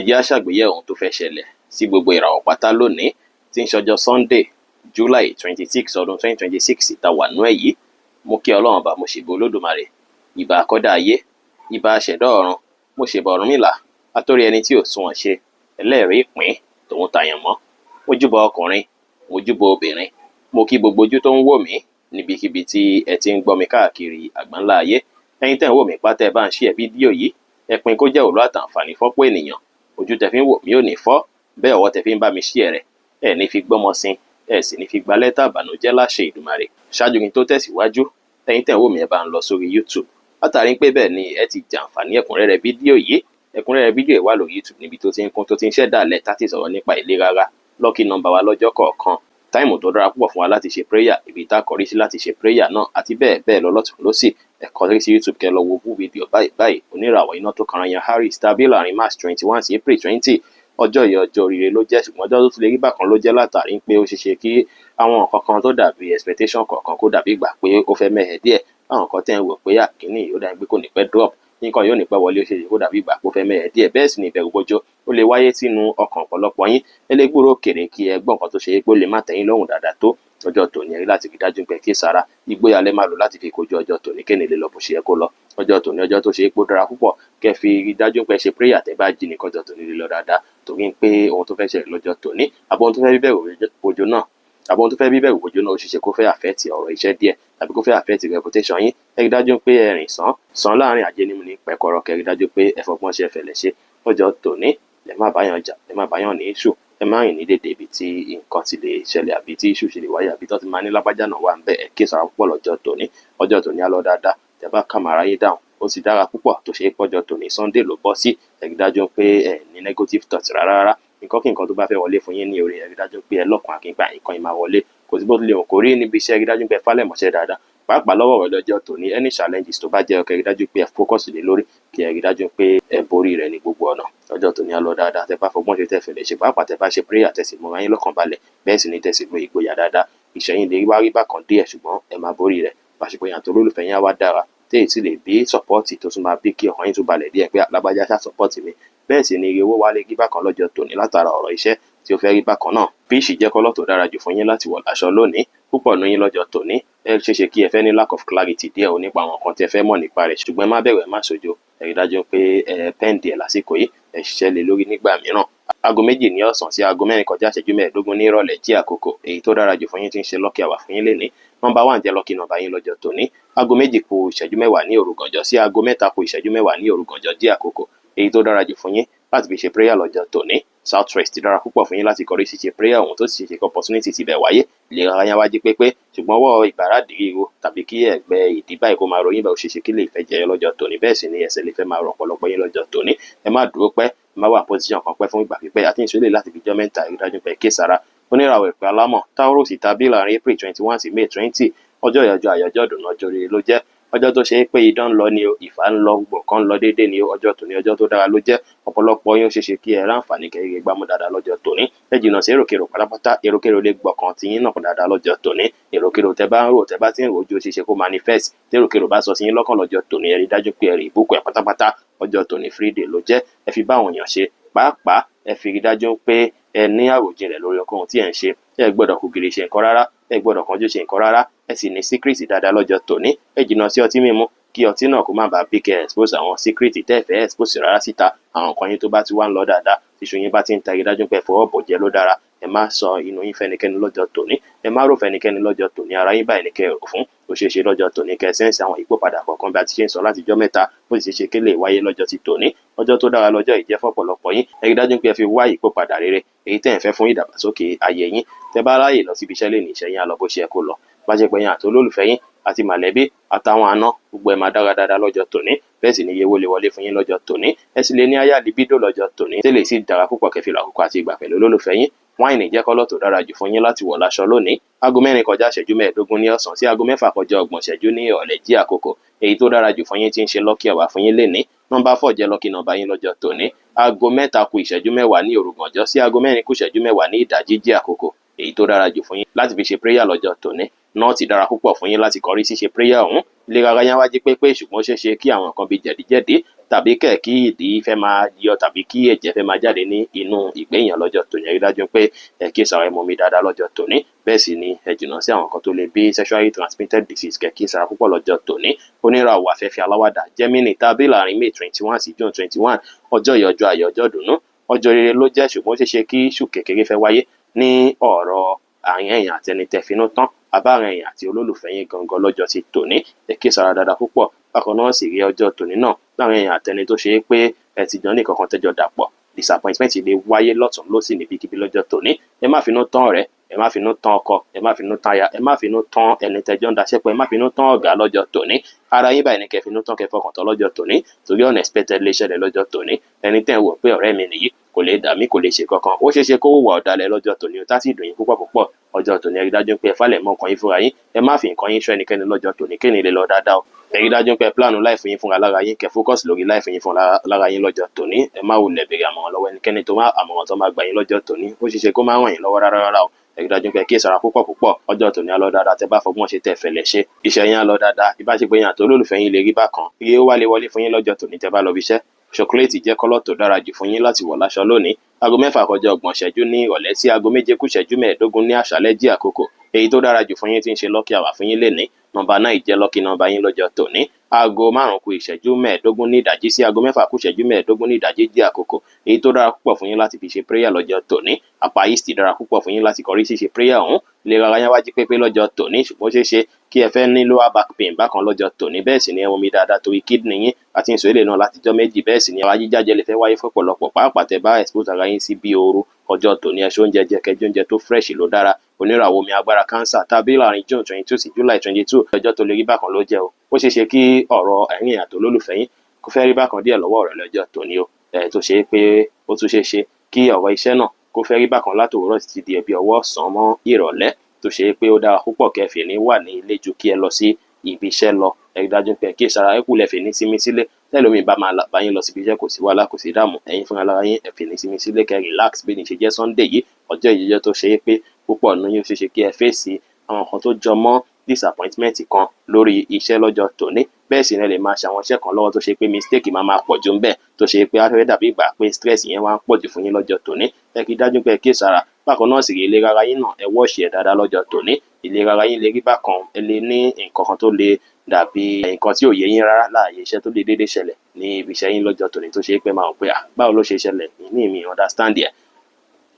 Ẹ jẹ́ á ṣàgbéyẹ̀wò ohun tó fẹ́ ṣẹlẹ̀ sí gbogbo ìràwọ̀ pátá lónìí tí ń ṣọjọ́ Sunday, July 26, ọdún 2026 tá wà nú ẹ̀ yìí. Mo kí Ọlọ́run Ọba, mo ṣèbà Olódùmarè, ìbà akọ́dá ayé, ìbà aṣẹ̀dá ọ̀run, mo ṣèbà Ọ̀rúnmìlà, atórí ẹni tí ò sunwọ̀n ṣe, ẹlẹ́rìí ìpín tòun tàyànmọ́. Mo júbà ọkùnrin, mo júbà obìnrin, mo kí gbogbo ojú tó ń wò mí níbikíbi tí ẹ ti ń gbọ́ mi káàkiri àgbáńlá ayé. Ẹ̀yin tẹ́ ń wò mí pátá, ẹ bá ń share fídíò yìí, ẹ pín kó jẹ́ òwúlò àtàǹfààní fọ́pọ̀ ènìyàn. Ojú tẹ́ fi ń wò mí ò ní fọ́, bẹ́ẹ̀ ọwọ́ tẹ́ fi ń bá mi share rẹ̀, ẹ ní fi gbọ́mọ sin, ẹ sì ní fi gba lẹ́tà ìbànújẹ́ láṣẹ Ìdùmarè. Ṣáájú kí n tó tẹ̀síwájú, ẹ̀yin tẹ́ ń wò mí, ẹ bá ń lọ sórí YouTube, látàrí pé bẹ́ẹ̀ ni ẹ ti jàǹfààní ẹ̀kúnrẹ́rẹ́ fídíò yìí. Ẹ̀kúnrẹ́rẹ́ fídíò yìí wà lórí YouTube níbi tó ti ń kún, tó ti ń ṣẹ̀dálẹ̀, tá ti sọ̀rọ̀ nípa ìlera ara, lucky number wa lọ́jọ́ kọ̀ọ̀kan, time tó dára púpọ̀ fún wa láti ṣe prayer, ibi tá a kọrí sí láti ṣe prayer náà, àti bẹ́ẹ̀ bẹ́ẹ̀ lọ lọ́tùn lósì. Ẹ kọrí sí YouTube kẹ́ lọ wo full video báyìí báyìí. Oníràwọ̀ iná tó kanra yan Aries tàbí láàrin March 21 sí April 20. Ọjọ́ yìí, ọjọ́ oríire ló jẹ́, ṣùgbọ́n ọjọ́ tó tún lè rí bákan ló jẹ́, látàrí pé ó ṣeéṣe kí àwọn nǹkan kan tó dàbí expectation kọ̀ọ̀kan kó dàbí ìgbà pé ó fẹ́ mẹ́hẹ̀ díẹ̀. Àwọn nǹkan tẹ́ ń wò pé àkíní ó dàbí pé kò ní pẹ́ drop, nǹkan yóò ní pẹ́ wọlé, ó ṣeéṣe kó dàbí ìgbà pé ó fẹ́ mẹ́hẹ̀ díẹ̀. Bẹ́ẹ̀ sì ni ìbẹ̀rù bojo ó lè wáyé sínú ọkàn ọ̀pọ̀lọpọ̀ yín. Ẹ lè gbúròó òkèrè kí ẹ gbọ́ nǹkan tó ṣe é pé ó lè má tẹ́ yín lọ́rùn dáadáa tó. Ọjọ́ tòní, ẹ rí láti rí dájú pé kí sára ìgboyà lẹ máa lò láti fi kojú ọjọ́ tòní kéne lè lọ bó ṣe yẹ kó lọ. Ọjọ́ tòní, ọjọ́ tó ṣe é pé ó dára púpọ̀ kẹ́ fi rí dájú pé ṣe prayer tẹ́ bá jí ní kọjọ́ tòní lè lọ dáadáa, torí pé ohun tó fẹ́ ṣẹlẹ̀ lọ́jọ́ tòní, àbọ̀ ohun tó fẹ́ bíbẹ̀rù bojo náà, àbọ̀ ohun tó fẹ́ bíbẹ̀rù bojo náà, ó ṣeéṣe kó fẹ́ affect ọ̀rọ̀ iṣẹ́ díẹ̀ tàbí kó fẹ́ affect reputation yín. Ẹ rí dájú pé ẹ rìn sán sán láàrin àjẹ nímú ní pẹ̀kọ̀rọ̀, kẹ́ rí dájú pé ẹ fọgbọ́n ṣe fẹ̀lẹ̀ ṣe lọ́jọ́ tòní. Ẹ má báyàn jà, ẹ má báyàn ní issue, ẹ má rìn ní dédé ibi tí nǹkan ti lè ṣẹlẹ̀ àbí tí issue ṣe lè wáyé àbí tó ti máa ní lágbájá náà wà ń bẹ̀. Ẹ kíyèsára púpọ̀ lọ́jọ́ tòní. Ọjọ́ tòní á lọ dáadáa tẹ́ bá calm ara yín down. Ó sì dára púpọ̀ tó ṣe é pọ́jọ́ tòní, Sunday ló bọ́ sí. Ẹ rí dájú pé ẹ ní negative thoughts rárá rárá. Nǹkan kí nǹkan tó bá fẹ́ wọlé fún yín ní orí, ẹ rí dájú pé ẹ lọ́kàn akíngbà nǹkan yìí máa wọlé. Kò sí bó tilẹ̀ wù kó rí níbi iṣẹ́, ẹ rí dájú pé ẹ falẹ̀ mọ́ṣẹ́ dáadáa, pàápàá lọ́wọ́ rẹ̀ lọ́jọ́ tòní. Any challenges tó bá jẹ́ ọkẹ́, rí dájú pé ẹ focus lé lórí, kí ẹ rí dájú pé ẹ borí rẹ̀ ní gbogbo ọ̀nà. Ọjọ́ tòní á lọ dáadáa tẹ́ bá fọgbọ́n ṣe, tẹ́ fẹ̀lẹ̀ ṣe, pàápàá tẹ́ bá ṣe prayer, tẹ́ sì múra yín lọ́kàn balẹ̀, bẹ́ẹ̀ sì ni tẹ́ sì lo ìgboyà dáadáa. Ìṣẹ́yìn lè wá rí bákan díẹ̀, ṣùgbọ́n ẹ máa borí rẹ̀. Ìbáṣepọ̀ yẹn àti olólùfẹ́ yín á wá dára, téyì sì lè bí support tó tún máa bí kí ọkàn yín tún balẹ̀ díẹ̀ pé lágbájá ṣá support mi. Bẹ́ẹ̀ sì ni iye owó wá lè rí bákan lọ́jọ́ tòní látara ọ̀rọ̀ iṣẹ́ tí ó fẹ́ rí bákan náà. Peach jẹ́ colour tó dára jù fún yín láti wọ̀ láṣọ lónìí. Púpọ̀ nínú yín lọ́jọ́ tòní, ẹ ṣeéṣe kí ẹ fẹ́ ní lack of clarity díẹ̀ o nípa àwọn nǹkan tí ẹ fẹ́ mọ̀ nípa rẹ̀, ṣùgbọ́n ẹ má bẹ̀rù, ẹ má ṣojo. Ẹ rí dájú pé ẹ pend ẹ̀ lásìkò yìí, ẹ ṣiṣẹ́ lé lórí nígbà mìíràn. Aago 2 ní ọ̀sán sí aago 4 kọjá ìṣẹ́jú 15 ní ìrọ̀lẹ́ jẹ́ àkókò èyí tó dára jù fún yín tí ń ṣe lucky hour fún yín lénìí. Number 1 jẹ́ lucky number yín lọ́jọ́ tòní. Aago 2 kù ìṣẹ́jú 10 ní òru gànjọ́ sí aago 3 kù ìṣẹ́jú 10 ní òru gànjọ́ jẹ́ àkókò èyí tó dára jù fún yín láti fi ṣe prayer lọ́jọ́ tòní. South west dára púpọ̀ fún yín láti kọrí sí ṣe prayer ohun tó sì ṣe kí opportunity ti bẹ̀ wáyé. Ìlera ara yín wá jí pépé, ṣùgbọ́n ọwọ́ ìbàràdì ríro tàbí kí ẹ̀gbẹ́ ìdí báyìí kó máa ròyìn bá, ó ṣeéṣe kí lè fẹ́ jẹyọ lọ́jọ́ tòní. Bẹ́ẹ̀ sì ni ẹsẹ̀ lè fẹ́ máa rọ ọ̀pọ̀lọpọ̀ yín lọ́jọ́ tòní. Ẹ má dúró pẹ́, ẹ má wà position kan pẹ́ fún ìgbà pípẹ́ àti ìṣẹ̀lẹ̀ láti fi jọ́ mẹ́ta. Rí dájú pé kíyèsára. Oníràwọ̀ ìpè alámọ̀ Taurus tàbí láàrin April 21 sí May 20. Ọjọ́ ìyàjọ́ àyájọ́ ìdùnnú, ọjọ́ rere ló jẹ́, ọjọ́ tó ṣe é pé idán ń lọ ni o, ìfà ń lọ, gbogbo nǹkan ń lọ déédéé ni o. Ọjọ́ tòní, ọjọ́ tó dára ló jẹ́. Ọ̀pọ̀lọpọ̀ yín, ó ṣeéṣe kí ẹ ráǹfààní kẹ́ gbámú dáadáa lọ́jọ́ tòní. Ẹ jìnnà sí èròkérò pátápátá. Èròkérò lè gbọ̀kan tí yín náà dáadáa lọ́jọ́ tòní. Èròkérò tẹ bá ń rò, tẹ bá ti ń rò ojú, ó ṣeéṣe kó manifest. Tí èròkérò bá sọ sí yín lọ́kàn lọ́jọ́ tòní, ẹ rí dájú pé ẹ rí ìbùkún ẹ̀ pátápátá. Ọjọ́ tòní, free day ló jẹ́. Ẹ fi bá àwọn èèyàn ṣe, pàápàá ẹ fi rí dájú pé ẹ ní àròjinlẹ̀ lórí ohunkóhun tí ẹ ń ṣe. Ẹ gbọ́dọ̀ kú gìrì ṣe nǹkan rárá, ẹ gbọ́dọ̀ kánjú ṣe nǹkan rárá. Ẹ sì ní secret dáadáa lọ́jọ́ tòní. Ẹ jìnnà sí ọtí mímu, kí ọtí náà kó má bàa bí kẹ́ expose àwọn secret tẹ́ ẹ fẹ́ expose rárá síta. Àwọn nǹkan yín tó bá ti wá ń lọ dáadáa, tíṣu yín bá ti ń ta, rí dájú pé ẹ fọwọ́ bò jẹ́ ló dára. Ẹ má sọ inú yín fẹ́nikẹ́ni lọ́jọ́ tòní, ẹ má rò fẹ́nikẹ́ni lọ́jọ́ tòní. Ara yín báyìí ní kẹ́ ẹ rò fún. Ó ṣeé ṣe lọ́jọ́ tòní kẹ́ ẹ sense àwọn ìyípòpadà kọ̀ọ̀kan bí a ti ṣe ń sọ látijọ́ mẹ́ta. Ó sì ṣeé ṣe kí lè wáyé lọ́jọ́ ti tòní. Ọjọ́ tó dára lọ́jọ́ yìí jẹ́ fọ́pọ̀lọpọ̀ yín. Ẹ rí dájú pé ẹ fi wá ìyípòpadà rere èyí tẹ́ ẹ̀ ń fẹ́ fún ìdàgbàsókè ayé yín. Tẹ́ bá ráyè lọ síbi iṣẹ́ lénìí, iṣẹ́ yín á lọ bó ṣe yẹ kó lọ. Bá ṣe pé yín àti olólùfẹ́ yín àti mọ̀lẹ́bí àtàwọn àna, gbogbo ẹ̀ máa dára dáadáa lọ́jọ́ tòní. Bẹ́ẹ̀ sì ni iye owó lè wọlé fún yín lọ́jọ́ tòní. Ẹ sì lè ní higher libido lọ́jọ́ tòní, tẹ́lẹ̀ sì dára púpọ̀ kẹfì lọ àkókò àti ìgbà pẹ̀lú olólùfẹ́ yín. Wine jẹ́ colour tó dára jù fún yín láti wọ̀ láṣọ lónìí. Aago 4 kọjá ìṣẹ́jú 15 ní ọ̀sán sí aago 6 kọjá 30 ìṣẹ́jú ní ìrọ̀lẹ́ jí àkókò èyí tó dára jù fún yín tí ń ṣe lucky hour fún yín lénìí. Number 4 jẹ́ lucky number yín lọ́jọ́ tòní. Aago 3 kù ìṣẹ́jú 10 ní òru gànjọ́ sí aago 4 kù ìṣẹ́jú 10 ní ìdájí jẹ́ àkókò èyí tó dára jù fún yín láti fi ṣe prayer lọ́jọ́ tòní. North dára púpọ̀ fún yín láti kọrí ṣíṣe prayer ọ̀hún. Ìlera ara yín á wá jí pépé, ṣùgbọ́n ó ṣeé ṣe kí àwọn nǹkan bíi jẹ̀díjẹ̀dí tàbí kẹ̀ kí ìdí fẹ́ máa yọ tàbí kí ẹ̀jẹ̀ fẹ́ máa jáde ní inú ìgbẹ́ èèyàn lọ́jọ́ tòní. Ẹ rí dájú pé ẹ kíyèsára, ẹ mumi dáadáa lọ́jọ́ tòní. Bẹ́ẹ̀ sì ni ẹ jìnnà sí àwọn nǹkan tó lè bí sexually transmitted disease, kẹ́ kíyèsára púpọ̀ lọ́jọ́ tòní. Oníràwọ̀ afẹ́fẹ́ aláwàdà Gemini tàbí láàrin May 21 sí June 21, ọjọ́ yìí, ọjọ́ ayọ̀, ọjọ́ ìdùnnú, ọjọ́ rere ló jẹ́, ṣùgbọ́n ó ṣeé ṣe kí issue kékeré fẹ́ wáyé ní ọ̀rọ̀ àárín ẹ̀yin àti ẹni tẹ́ finú tán, àbáàrin ẹ̀yin àti olólùfẹ́ yín gangan lọ́jọ́ ti tòní. Ẹ kíyèsára dáadáa púpọ̀. Bákan náà sì rí ọjọ́ tòní náà, láàrin ẹ̀yin àtẹni tó ṣe é pé ẹ ti jọ ní nǹkan kan tẹ́jọ dàpọ̀, disappointment lè wáyé lọ́tùn lósì níbikíbi lọ́jọ́ tòní. Ẹ má finú tán ọ̀rẹ́, ẹ má finú tán ọkọ, ẹ má finú tán aya, ẹ má finú tán ẹni tẹ́jọ́ ń daṣẹ́ pọ̀, ẹ má finú tán ọ̀gá lọ́jọ́ tòní. Ara yín báyìí ni kẹ́ finú tán, kẹ́ fọkàn tán lọ́jọ́ tòní, torí unexpected lè ṣẹlẹ̀ lọ́jọ́ tòní. Ẹni tẹ́ ń wò pé ọ̀rẹ́ mi nìyí, kò lè dà mí, kò lè ṣe kankan, ó ṣeé ṣe kó hùwà ọ̀dàlẹ̀ lọ́jọ́ tòní o, tá sì dùn yín púpọ̀ púpọ̀. Ọjọ́ tòní, ẹ rí dájú pé ẹ falẹ̀ mọ́ nǹkan yín fúnra yín. Ẹ má fi nǹkan yín ṣọ́ ẹnikẹ́ni lọ́jọ́ tòní, kéènì lè lọ dáadáa o. Ẹ rí dájú pé plan life yín fúnra lára yín, kẹ́ focus lórí life yín fúnra lára yín lọ́jọ́ tòní. Ẹ má wulẹ̀ béèrè àmọ̀ràn lọ́wọ́ ẹnikẹ́ni, tó má àmọ̀ràn tó má gbà yín lọ́jọ́ tòní, ó ṣeé ṣe kó má ràn yín lọ́wọ́ rárá rárá o. Ẹ rí dájú pé kíyèsára púpọ̀ púpọ̀. Ọjọ́ tòní á lọ dáadáa tẹ́ bá fọgbọ́n ṣe, tẹ́ fẹ̀lẹ̀ ṣe. Iṣẹ́ yín á lọ dáadáa. Ìbáṣepọ̀ yín àti olólùfẹ́ yín lè rí bákan. Ire ó wá lè wọlé fún yín lọ́jọ́ tòní tẹ́ bá lọ bí iṣẹ́. Chocolate jẹ́ colour tó dára jù fún yín láti wọ̀ láṣọ lónìí. Aago 6:30 ní ìrọ̀lẹ́ sí aago 6:45 ní àṣálẹ́ jí àkókò èyí tó dára jù fún yín tí ń ṣe lucky hour fún yín lénìí. Nọ́mbà 9 jẹ́ lucky number yín lọ́jọ́ tòní. Aago 5:45 ní ìdájí sí aago 5:45 ní ìdájí jẹ́ àkókò èyí tó dára púpọ̀ fún yín láti fi ṣe prayer lọ́jọ́ tòní. Apá east dára púpọ̀ fún yín láti kọrí sí ṣe prayer ọ̀hún. Ìlera ara yín wá jí pépé lọ́jọ́ tòní, ṣùgbọ́n ó ṣeé ṣe kí ẹ fẹ́ ní lower back pain bákan lọ́jọ́ tòní. Bẹ́ẹ̀ sì ni ẹ mumi dáadáa torí kidney yín àti ìṣòro náà látijọ́ méjì. Bẹ́ẹ̀ sì ni ara jíjájẹ lè fẹ́ wáyé fún ọ̀pọ̀lọpọ̀, pàápàá tẹ́ bá expose ara yín sí bí ooru. Ọjọ́ tòní, ẹ ṣe oúnjẹ jẹ, kẹjẹ oúnjẹ tó fresh ló dára. Oníràwọ̀ omi agbára Cancer tàbí láàrin June 22 sí July 22, ọjọ́ tó lè rí bákan ló jẹ́ o. Ó ṣeé ṣe kí ọ̀rọ̀ ẹ̀yin àti olólùfẹ́ yín kó fẹ́ rí bákan díẹ̀ lọ́wọ́ rẹ̀ lọ́jọ́ tòní o. Ẹ̀ tó ṣe é pé ó tún ṣeé ṣe kí ọ̀rọ̀ iṣẹ́ náà kó fẹ́ rí bákan látòwúrọ̀ títí di ẹbí ọwọ́ ọ̀sán mọ́ ìrọ̀lẹ́, tó ṣe é pé ó dára púpọ̀ kẹ́ fìní wà ní ilé ju kí ẹ lọ sí ibi iṣẹ́ lọ. Ẹ rí dájú pé kí ìsara ẹ kúlẹ̀ fìní sinmi sílé. Tẹ́lómi bá máa bá yín lọ síbi iṣẹ́, kò sí wàhálà, kò sí ìdààmú. Ẹ̀yin fúnra lára yín, ẹ fìní sinmi sílé, kẹ́ relax. Bí ní ṣe jẹ́ Sunday yìí, ọjọ́ ìjẹ́jọ́ tó ṣe é pé púpọ̀ nínú yín ó ṣeé ṣe kí ẹ fèsì àwọn nǹkan tó jọ mọ́ disappointment kan lórí iṣẹ́ lọ́jọ́ tòní. Bẹ́ẹ̀ sì ni ẹ lè máa ṣe àwọn iṣẹ́ kan lọ́wọ́ tó ṣe pé mistake máa máa pọ̀ jù ńbẹ̀, tó ṣe pé á fẹ́ dàbí ìgbà pé stress yẹn wá ń pọ̀ jù fún yín lọ́jọ́ tòní. Ẹ kí dájú pé ẹ kíyèsára. Bákan náà sì rí, ìlera ara yín náà, ẹ watch ẹ̀ dáadáa lọ́jọ́ tòní. Ìlera ara yín lè rí bákan, ẹ lè ní nǹkan kan tó lè dàbí nǹkan tí ò yé yín rárá láàyè iṣẹ́ tó lè déédéé ṣẹlẹ̀ ní ibi iṣẹ́ yín lọ́jọ́ tòní, tó ṣe pé máa rò pé, à, báwo ló ṣe ṣẹlẹ̀ ní mi understand ẹ̀,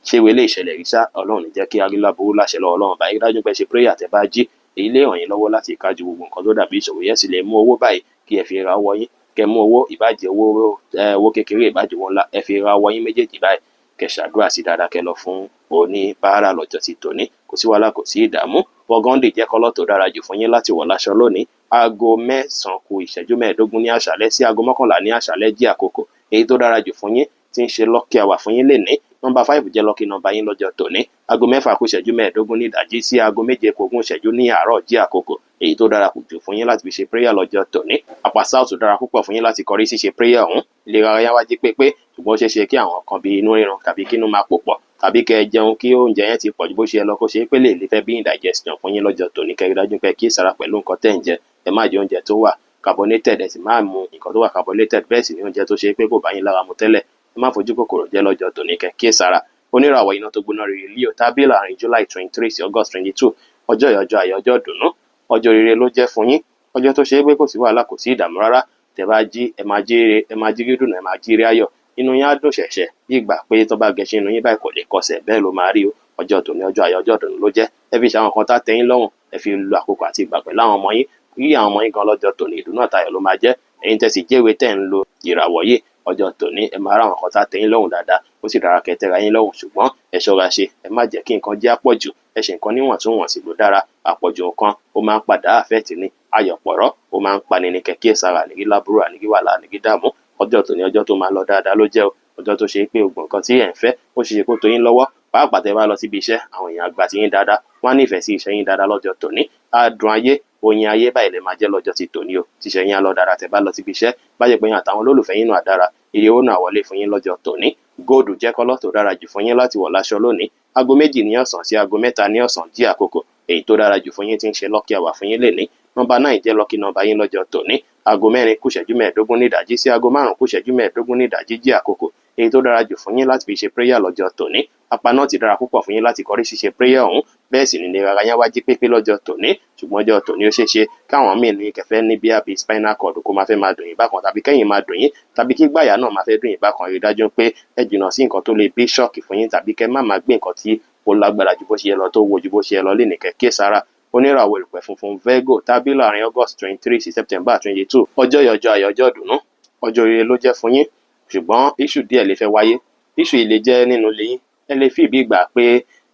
ṣé ìwé lè ṣẹlẹ̀ rí ṣá? Ọlọ́run ní jẹ́ kí a rí láburú láṣẹ lọ́wọ́ Ọlọ́run báyìí. Dájú pé ṣe prayer tẹ́ bá jí, èyí lè ràn yín lọ́wọ́ láti kájú gbogbo nǹkan tó dàbí ìṣòro yẹn. Sì lè mú owó báyìí kí ẹ fi ra ọwọ́ yín, kẹ́ mú owó, ìbájẹ́ owó, owó kékeré, ìbájẹ́ owó ńlá, ẹ fi ra ọwọ́ yín méjèèjì báyìí, kẹ́ ṣàdúrà sí dáadáa, kẹ́ lọ fún oníbàárà lọ́jọ́ ti tòní. Kò sí wàhálà, kò sí ìdààmú. Burgundy jẹ́ colour tó dára jù fún yín láti wọ̀ láṣọ lónìí. Aago 8:45 ní àṣálẹ́ sí aago 11 ní àṣálẹ́ jí àkókò èyí tó dára jù fún yín tí ń ṣe lucky hour fún yín lénìí. Nọ́mbà 5 jẹ́ lucky number yín lọ́jọ́ tòní. Aago 6:45 ní ìdájí sí aago 6:40 ní àárọ̀ jí àkókò èyí tó dára jù fún yín láti fi ṣe prayer lọ́jọ́ tòní. Apá south dára púpọ̀ fún yín láti kọrí sí ṣe prayer ọ̀hún. Ìlera ara yín wá jí pépé, ṣùgbọ́n ó ṣeé ṣe kí àwọn kan bíi inú rírun tàbí kí inú máa pò pọ̀ tàbí kẹ́ ẹ jẹun kí oúnjẹ yẹn ti pọ̀ ju bó ṣe yẹ lọ, kó ṣe é pé lè lè fẹ́ bí indigestion fún yín lọ́jọ́ tòní. Kẹ́ rí dájú pé kí ìsara pẹ̀lú nǹkan tẹ́ ń jẹ. Ẹ má jẹ oúnjẹ tó wà carbonated, ẹ sì má mu nǹkan tó wà carbonated. Bẹ́ẹ̀ sì ni oúnjẹ tó ṣe pé kò bá yín lára mu tẹ́lẹ̀, ẹ má fojú kòkòrò jẹ lọ́jọ́ tòní, kẹ́ kíyèsára. Oníràwọ̀ iná tó gbóná rere Leo tàbí láàrin July 23 sí August 22, ọjọ́ yìí, ọjọ́ ayọ̀, ọjọ́ ìdùnnú, ọjọ́ rere ló jẹ́ fún yín. Ọjọ́ tó ṣe é pé kò sí wàhálà, kò sí ìdààmú rárá. Tẹ́ bá jí, ẹ máa jí ire, ẹ máa jí rí dùnú, ẹ máa jí rí ayọ̀. Inú yín á dùn ṣẹ̀ṣẹ̀ bí ìgbà pé tó bá gẹṣin inú yín báyìí kò lè kọsẹ̀, bẹ́ẹ̀ ló máa rí o. Ọjọ́ tòní, ọjọ́ ayọ̀, ọjọ́ ìdùnnú ló jẹ́. Ẹ fi ṣe àwọn kan tá tẹ́ yín lọ́rùn, ẹ fi lo àkókò àti ìgbà pẹ̀lú àwọn ọmọ yín. Rí àwọn ọmọ yín gan lọ́jọ́ tòní, ìdùnnú àtayọ̀ ló máa jẹ́. Ẹ̀yin tẹ́ sì jẹ́wé tẹ́ ń lo ìràwọ̀ yìí, ọjọ́ tòní, ẹ máa ráwọn kan tá tẹ́ yín lọ́rùn dáadáa. Ó sì dára kẹ́ tẹ́ra yín lọ́rùn, ṣùgbọ́n ẹ ṣọ́ra ṣe, ẹ má jẹ́ kí nǹkan jẹ́ àpọ̀jù. Ẹ ṣe nǹkan níwọ̀ntúnwọ̀nsì ló dára. Àpọ̀jù nǹkan ó máa ń padà affect ni. Ayọ̀pọ̀rọ̀ ó máa ń pani ní. Kẹ́ kíyèsára, àníkí láburú, àníkí wàhálà, àníkí dààmú. Ọjọ́ tòní, ọjọ́ tó máa lọ dáadáa ló jẹ́ o. Ọjọ́ tó ṣe pé gbogbo nǹkan tí ẹ̀ ń fẹ́, ó ṣe é kó tó yín lọ́wọ́. Pàápàá tẹ́ bá lọ síbi iṣẹ́, àwọn èèyàn àgbà tí yín dáadáa, wọ́n á nífẹ̀ẹ́ sí iṣẹ́ yín dáadáa lọ́jọ́ tòní. Adùn ayé, oyin ayé báyìí lè máa jẹ́ lọ́jọ́ ti tòní o. Tíṣẹ́ yín á lọ dáadáa tẹ́ bá lọ síbi iṣẹ́. Bá jẹ́ pé yín àtàwọn olólùfẹ́ yín náà dára, iye owó náà wọlé fún yín lọ́jọ́ tòní. Gold jẹ́ colour tó dára jù fún yín láti wọ̀ láṣọ lónìí. Aago 2 ní ọ̀sán sí aago 3 ní ọ̀sán jí àkókò èyí tó dára jù fún yín tí ń ṣe lucky hour fún yín lénìí. Nọ́mbà 9 jẹ́ lucky number yín lọ́jọ́ tòní. Aago 4 kù ìṣẹ́jú 15 ní ìdájí sí aago 5 kù ìṣẹ́jú 15 ní ìdájí jí àkókò èyí tó dára jù fún yín láti fi ṣe prayer lọ́jọ́ tòní. Apá náà ti dára púpọ̀ fún yín láti kọrí ṣíṣe prayer ọ̀hún. Bẹ́ẹ̀ sì ni ìlera ara yín wá jí pépé lọ́jọ́ tòní. Ṣùgbọ́n ọjọ́ tòní, ó ṣeé ṣe káwọn míì ní kẹfẹ́ ní bí àbí spinal cord kó máa fẹ́ máa dùn yín bákan, tàbí kẹ́yìn máa dùn yín, tàbí kí gbàyà náà máa fẹ́ dùn yín bákan. Rí dájú pé ẹ jìnnà sí nǹkan tó lè bí shock fún yín, tàbí kẹ́ má máa gbé nǹkan tí ó lágbára ju bó ṣe yẹ lọ, tó wo ju bó ṣe yẹ lọ lé nìkẹ́ kíyèsára. Oníràwọ̀ erùpẹ̀ funfun Virgo, tàbí láàrin August 23 sí September 22, ọjọ́ yìí, ọjọ́ ayọ̀, ọjọ́ ìdùnnú, ọjọ́ oríire ló jẹ́ fún yín. Ṣùgbọ́n issue díẹ̀ lè fẹ́ wáyé. Issue yìí lè jẹ́ nínú ilé yín. Ẹ lè fi bí ìgbà pé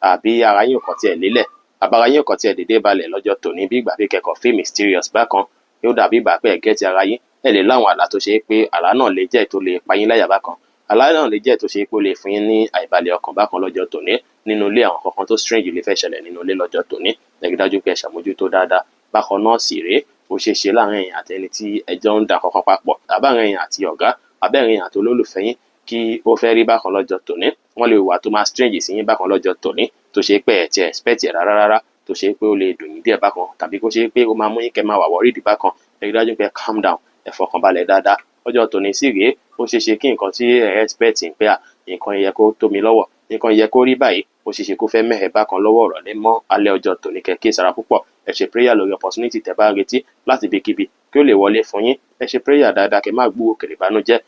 àbí ara yín ò kàn tiẹ̀ lélẹ̀, àbára yín ò kàn tiẹ̀ dédé balẹ̀ lọ́jọ́ tòní, bí ìgbà pé kẹ́kọ̀ọ́ feel mysterious bákan, yóò dàbí ìgbà pé ẹ̀ get ara yín. Ẹ lè láwọn àlá tó ṣe é pé àlá náà lè jẹ́ tó lè pa yín láyà bákan, àlá náà lè jẹ́ tó ṣe pé ó lè fún yín ní àìbalẹ̀ ọkàn bákan lọ́jọ́ tòní. Nínú ilé, àwọn kankan tó strange lè fẹ́ ṣẹlẹ̀ nínú ilé lọ́jọ́ tòní. Ẹ rí dájú pé ẹ ṣàmójútó dáadáa. Bákan náà sì rèé, ó ṣeé ṣe láàrin ẹ̀yin àti ẹni tí ẹjọ́ ń da kankan papọ̀, tàbí àárín ẹ̀yin àti ọ̀gá, àbí àárín ẹ̀yin àti olólùfẹ́ yín, kí ó fẹ́ rí bákan lọ́jọ́ tòní. Wọ́n lè wà tó máa strange sí yín bákan lọ́jọ́ tòní, tó ṣe pé ẹ̀ tí expect ẹ̀ rárá rárá, tó ṣe pé ó lè dùn yín díẹ̀ bákan, tàbí kó ṣe pé ó máa mú yín kẹ́ máa wà worried bákan. Ẹ rí dájú pé calm down, ẹ fọkàn balẹ̀ dáadáa. Ọjọ́ tòní sì rèé, ó ṣeé ṣe kí nǹkan tí ẹ expect pé à nǹkan yẹ kó tó mi lọ́wọ́, nǹkan yẹ kó rí báyìí, ó ṣeé ṣe kó fẹ́ mẹ́hẹ̀ bákan lọ́wọ́ ìrọ̀lẹ́ mọ́ alẹ́ ọjọ́ tòní. Kẹ́ kíyèsára púpọ̀. Ẹ ṣe prayer lórí opportunity tẹ́ bá ń retí láti ibikíbi kí ó lè wọlé fún yín. Ẹ ṣe prayer dáadáa, kẹ́ má gbúrò òkèrè ìbànújẹ́,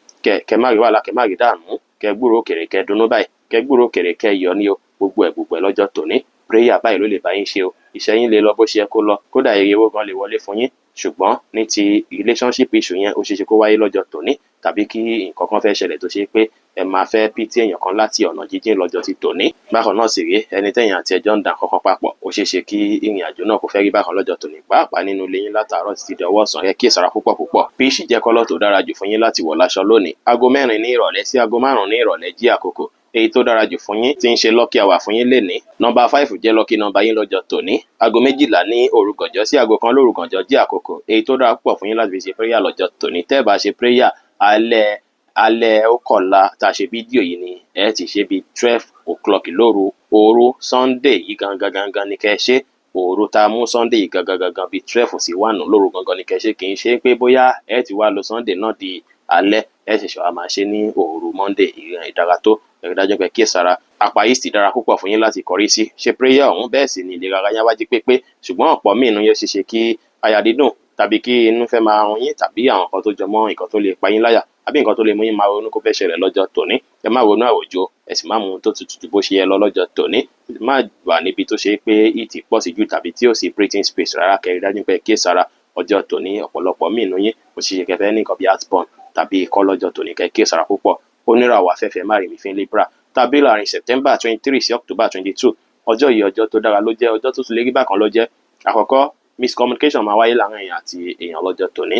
kẹ́ má rí wàhálà, kẹ́ má rí dààmú, kẹ́ gbúrò òkèrè kẹ́ dunnú báyìí, kẹ́ gbúrò òkèrè kẹ́ yọ̀ ní o. Gbogbo ẹ̀ gbogbo ẹ̀ lọ́jọ́ tòní, prayer báyìí ló lè bá yín ṣe o. Iṣẹ́ yín lè lọ bó ṣe yẹ kó lọ, kódà èrè owó gan lè wọlé fún yín. Ṣùgbọ́n ní ti relationship issue yẹn, ó ṣeé ṣe kó wáyé lọ́jọ́ tòní, tàbí kí nǹkan kan fẹ́ ṣẹlẹ̀ tó ṣe pé ẹ máa fẹ́ pity èèyàn kan láti ọ̀nà jíjìn lọ́jọ́ ti tòní. Bákan náà sì rèé, ẹni tẹ̀yìn àti ẹjọ́ ń da nǹkan kan papọ̀, ó ṣeé ṣe kí ìrìn àjò náà kó fẹ́ rí bákan lọ́jọ́ tòní, pàápàá nínú ilé yín látàárọ̀ títí di ọwọ́ ọ̀sán. Ẹ kíyèsára púpọ̀ púpọ̀. Peach jẹ́ colour tó dára jù fún yín láti wọ̀ láṣọ lónìí. Aago 4 ní ìrọ̀lẹ́ sí aago 5 ní ìrọ̀lẹ́ jí àkókò èyí tó dára jù fún yín tí ń ṣe lucky hour fún yín lénìí. Nọ́mbà 5 jẹ́ lucky number yín lọ́jọ́ tòní. Aago 12 ní òru gànjọ́ sí aago 1 lóru gànjọ́ jí àkókò èyí tó dára púpọ̀ fún yín láti fi ṣe prayer lọ́jọ́ tòní. Tẹ́ ẹ bá ṣe prayer, alẹ́ alẹ́ ó kọ̀la tá a ṣe fídíò yìí ni ẹ ti ṣe, bíi 12 o'clock lóru, òru Sunday yìí gangan gangan ni kẹ́ ẹ ṣe. Òru tá a mú Sunday yìí gangan gangan, bíi 12 sí 1 lóru gangan ni kẹ́ ẹ ṣe. Kì í ṣe pé bóyá ẹ ti wá lo Sunday náà di alẹ́, ẹ ṣẹ̀ṣẹ̀ wá máa ṣe ní òru Monday. Ìrìn ìdára tó ẹ rí dájú pé kíyèsára. Apá east dára púpọ̀ fún yín láti kọrí sí ṣe prayer ọ̀hún. Bẹ́ẹ̀ sì ni ìlera ara yín wá jí pépé. Ṣùgbọ́n ọ̀pọ̀ míì nínú yóò ṣe ṣe kí àyà dídùn, tàbí kí inú fẹ́ máa run yín, tàbí àwọn nǹkan tó jọ mọ́ nǹkan tó lè pa yín láyà, àbí nǹkan tó lè mú yín máa ronú kó fẹ́ ṣẹlẹ̀ lọ́jọ́ tòní. Ẹ má ronú àròjọ, ẹ sì má mú ohun tó tutù ju bó ṣe yẹ lọ lọ́jọ́ tòní. Má wà níbi tó ṣe pé heat pọ̀ sí jù tàbí tí ò sí breathing space rárá. Kẹ́ rí dájú pé kíyèsára. Ọjọ́ tòní, ọ̀pọ̀lọpọ̀ míì nínú yín, ó ṣeé ṣe kẹ́ fẹ́ ní nǹkan bí heartburn tàbí ikọ́ lọ́jọ́ tòní. Kẹ́ kíyèsára púpọ̀. Oníràwọ̀ afẹ́fẹ́ márìmífín Libra, tàbí láàrin September 23 sí October 22, ọjọ́ yìí, ọjọ́ tó dára ló jẹ́, ọjọ́ tó tún lè rí bákan ló jẹ́. Àkọ́kọ́, miscommunication máa wáyé láàrin èèyàn àti èèyàn lọ́jọ́ tòní.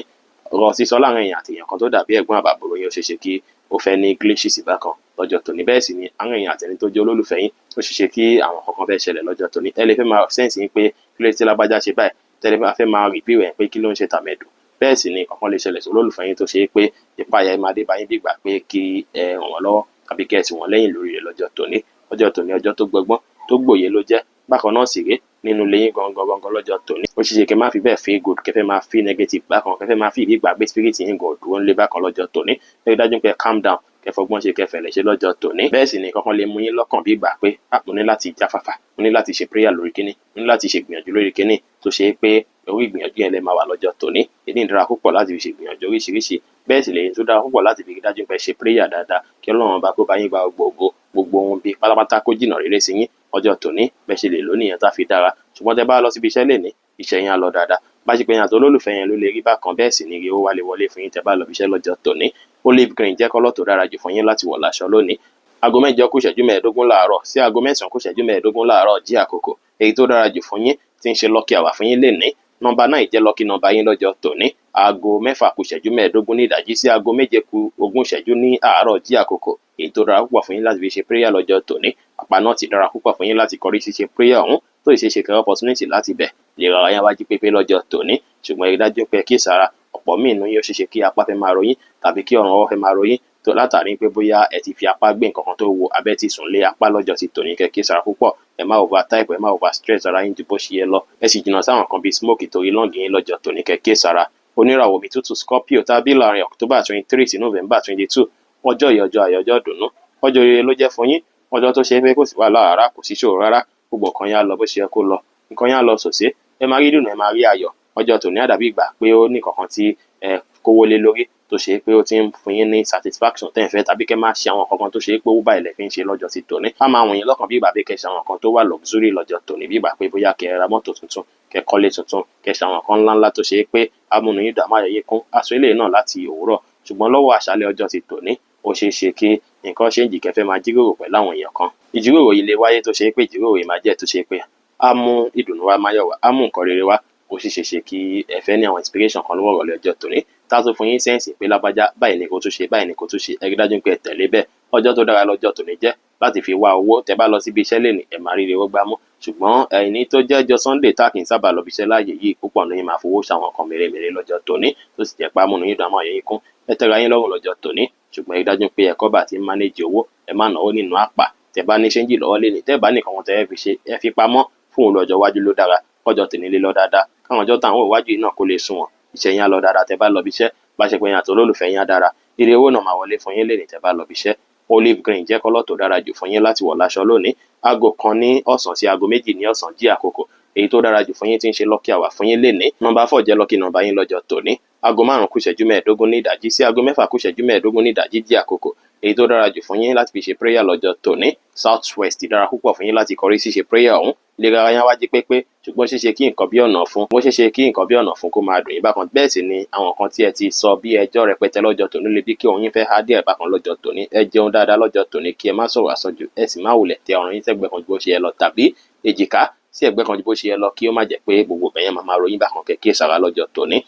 Ọ̀rọ̀ sísọ láàrin èèyàn àti èèyàn kan tó dàbí ẹ̀gbọ́n àbàbúrò yín, ó ṣeé ṣe kí ó fẹ́ ní glitches bákan lọ́jọ́ tòní. Bẹ́ẹ̀ sì ni àárín èèyàn àti ẹni tó jẹ́ olólùfẹ́ yín, ó ṣeé ṣe kí àwọn kankan fẹ́ ṣẹlẹ̀ lọ́jọ́ tòní. Ẹ lè fẹ́ máa sense yín pé kí ló tí lágbájá ṣe báyìí, tẹ́lẹ̀ máa fẹ́ máa review ẹ̀ pé kí ló ń ṣe tàmẹ̀dù. Bẹ́ẹ̀ sì ni kankan lè ṣẹlẹ̀ sí olólùfẹ́ yín tó ṣe é pé ìpayà máa dé bá yín, bí ìgbà pé kí ẹ ràn wọ́n lọ́wọ́ tàbí kí ẹ tì wọ́n lẹ́yìn lórí rẹ̀ lọ́jọ́ tòní. Ọjọ́ tòní, ọjọ́ tó gbọgbọ́n tó gbòye ló jẹ́. Bákan náà sì rèé, nínú ilé yín gangan gangan lọ́jọ́ tòní, ó ṣeé ṣe kẹ́ má fi bẹ́ẹ̀ feel good, kẹ́ fẹ́ máa feel negative bákan, kẹ́ fẹ́ máa feel bí ìgbà pé spirit yín gan dúró ńlé bákan lọ́jọ́ tòní. Ẹ rí dájú pé calm down, kẹ́ fọgbọ́n ṣe, kẹ́ fẹ̀lẹ̀ ṣe lọ́jọ́ tòní. Bẹ́ẹ̀ sì ni kankan lè mú yín lọ́kàn bí ìgbà pé ah, mo ní láti jáfáfá, mo ní láti ṣe prayer lórí kíní, mo ní láti ṣe ìgbìyànjú lórí kíní, tó ṣe é pé orí ìgbìyànjú yẹn lè máa wà lọ́jọ́ tòní. Èyí dára púpọ̀ láti fi ṣe ìgbìyànjú oríṣiríṣi. Bẹ́ẹ̀ sì lèyí tó dára púpọ̀ láti fi rí dájú pé ṣe prayer dáadáa, kí Ọlọ́run ọba kó bá yín gba gbogbo ògo, gbogbo ohun bí pátápátá kó jìnnà rere sí yín. Ọjọ́ tòní, bẹ́ẹ̀ ṣe lè lò nìyẹn tá fi dára. Ṣùgbọ́n tẹ́ bá lọ síbi iṣẹ́ lénìí, iṣẹ́ yín á lọ dáadáa. Bá ṣe pé yín àti olólùfẹ́ yẹn ló lè rí bákan. Bẹ́ẹ̀ sì ni ire owó wá lè wọlé fún yín tẹ́ bá lọ ibi iṣẹ́ lọ́jọ́ tòní. Olive green jẹ́ colour tó dára jù fún yín láti wọ̀ láṣọ lónìí. Aago 8 kù ìṣẹ́jú 15 láàárọ̀ sí aago 9 kù ìṣẹ́jú 15 láàárọ̀ jí àkókò èyí tó dára jù fún yín tí ń ṣe lucky hour fún yín lénìí. Nọ́mbà 9 jẹ́ lucky number yín lọ́jọ́ tòní. Aago 6 kù ìṣẹ́jú 15 ní ìdájí sí aago 7 kù 20 ìṣẹ́jú ní àárọ̀ jí àkókò èyí tó dára púpọ̀ fún yín láti fi ṣe prayer lọ́jọ́ tòní. Àpá náà ti dára púpọ̀ fún yín láti kọrí sí ṣe prayer ọ̀hún, tó ì ṣe ṣe kẹ́ opportunity láti bẹ̀ lè ra ara yín wájú pépé lọ́jọ́ tòní. Ṣùgbọ́n ẹ rí dájú pé kíyèsára. Ọ̀pọ̀ míì nínú yín, ó ṣeé ṣe kí apá fẹ́ máa ro yín, tàbí kí ọrùn ọwọ́ fẹ́ máa ro yín, tó Tó látàrí pé bóyá ẹ ti fi apá gbé nǹkan kan tó wúwo, abẹ́ ti sùn lé apá lọ́jọ́ ti tòní, kẹ́ kíyèsára púpọ̀. Ẹ má over type, ẹ má over stress ara yín ju bó ṣe yẹ lọ. Ẹ sì jìnnà sáwọn kan bíi smoke torí lung yín lọ́jọ́ tòní, kẹ́ kíyèsára. Oníràwọ̀ omi tútù Scorpio tàbí láàrin October 23 sí November 22, ọjọ́ yìí, ọjọ́ ayọ̀, ọjọ́ ìdùnnú, ọjọ́ rere ló jẹ́ fún yín. Ọjọ́ tó ṣe é pé kò sí wàhálà rárá, kò sí ṣòro rárá, gbogbo nǹkan yẹn á lọ bó ṣe yẹ kó lọ, nǹkan yẹn á lọ sòsé, ẹ máa rí dùnú, ẹ máa rí ayọ̀. Ọjọ́ tòní á dàbí ìgbà pé ó ní nǹkan kan tí ẹ kówó lé lórí tó ṣe pé ó ti ń fún yín ní satisfaction tẹ́ ẹ̀ fẹ́, tàbí kẹ́ máa ṣe àwọn nǹkan kan tó ṣe pé owó báyìí lẹ fi ń ṣe lọ́jọ́ ti tòní. Á máa wùn yín lọ́kàn bí ìgbà pé kẹ́ ṣe àwọn nǹkan tó wà luxury lọ́jọ́ tòní, bí ìgbà pé bóyá kẹ́ ra mọ́tò tuntun, kẹ́ kọ́lé tuntun, kẹ́ ṣe àwọn nǹkan ńláńlá tó ṣe pé á múnú yín dùn, á máyọ̀ yín kún. Aṣọ eléyìí náà láti òwúrọ̀, ṣùgbọ́n lọ́wọ́ àṣálẹ́ ọjọ́ ti tòní, ó ṣeé ṣe kí nǹkan ṣéǹjì, kẹ́ fẹ́ máa jíròrò pẹ̀lú àwọn èèyàn kan. Ìjíròrò yìí lè wáyé tó ṣe pé ìjíròrò yìí máa jẹ́ tó ṣe pé á mú ìdùnnú wá, máyọ̀ wá, á mú nǹkan rere wá. Ó sì ṣeé ṣe kí ẹ fẹ́ ní àwọn inspiration kan lọ́wọ́ ìrọ̀lẹ́ ọjọ́ tòní tá a tún fún yín sense pé lágbájá, báyìí ni kò tún ṣe, báyìí ni kò tún ṣe. Ẹ rí dájú pé ẹ tẹ̀lé bẹ́ẹ̀. Ọjọ́ tó dára lọ́jọ́ tòní jẹ́ láti fi wá owó. Tẹ́ bá lọ síbi iṣẹ́ lénìí, ẹ máa rí owó gbámú, ṣùgbọ́n ẹni tó jẹ́ ọjọ́ Sunday tá kì í sábà lọ bí iṣẹ́ láàyè yìí, púpọ̀ ní máa fowó ṣàwọn nǹkan mèremère lọ́jọ́ tòní, tó sì jẹ́ pé amúnú yín dùn, àmọ́ yín kún. Ẹ tẹ́ra yín lọ́rùn lọ́jọ́ tòní, ṣùgbọ́n ẹ dájú pé ẹ̀kọ́ bá ti ń manage owó, ẹ má náwó nínú àpà. Tẹ́ bá ní ṣéńjì lọ́wọ́ lénìí, tẹ́ bá ní nǹkan kan tẹ́ fi ṣe, ẹ fi pamọ́ fún òun lọ́jọ́ iwájú ló dára. Kọjọ́ tòní lè lọ dáadáa, káwọn ọjọ́ táwọn iwájú yìí náà kó lè sunwọ̀n. Iṣẹ́ yín á lọ dáadáa tẹ́ bá lọ bí iṣẹ́, bá ṣe pé yín àti olólùfẹ́ yín á dára. Ire owó náà máa wọlé fún yín lénìí tẹ́ bá lọ bí iṣẹ́. Olive green jẹ́ colour tó dára jù fún yín láti wọ̀ láṣọ lónìí. Aago 1 ní ọ̀sán sí aago 2 ní ọ̀sán jí àkókò èyí tó dára jù fún yín tí ń ṣe lucky hour fún yín lénìí. Number 4 jẹ́ lucky number yín lọ́jọ́ tòní. Aago 5 kù ìṣẹ́jú 15 ní ìdájí sí aago 6 kù ìṣẹ́jú 15 ní ìdájí jí àkókò èyí tó dára jù fún yín láti fi ṣe prayer lọ́jọ́ tòní. South west dára púpọ̀ fún yín láti kọrí sí ṣe prayer ọ̀hún. Ìlera ara yín á wá jí pépé, ṣùgbọ́n ṣeéṣe kí nǹkan bí ọ̀nà fún bó ṣeéṣe kí nǹkan bí ọ̀nà fún kó máa dùn yín bákan. Bẹ́ẹ̀ sì ni àwọn kan tí ẹ ti sọ bí ẹjọ́ rẹpẹtẹ lọ́jọ́ tòní lè bí kí òun yín fẹ́ há díẹ̀ bákan lọ́jọ́ tòní. Ẹ jẹun dáadáa lọ́jọ́ tòní, kí ẹ má sọ̀rọ̀ àsọjù, ẹ sì má wulẹ̀ tẹ ọrùn yín sẹ́gbẹ́ kan ju bó ṣe yẹ lọ tàbí èjìká sí ẹ̀gbẹ́ kan ju bó ṣe yẹ lọ, kí ó má jẹ́ pé gbogbo bẹ̀yẹn máa máa ròyìn bákan. Kẹ̀kẹ́ sára lọ́jọ́ tòní.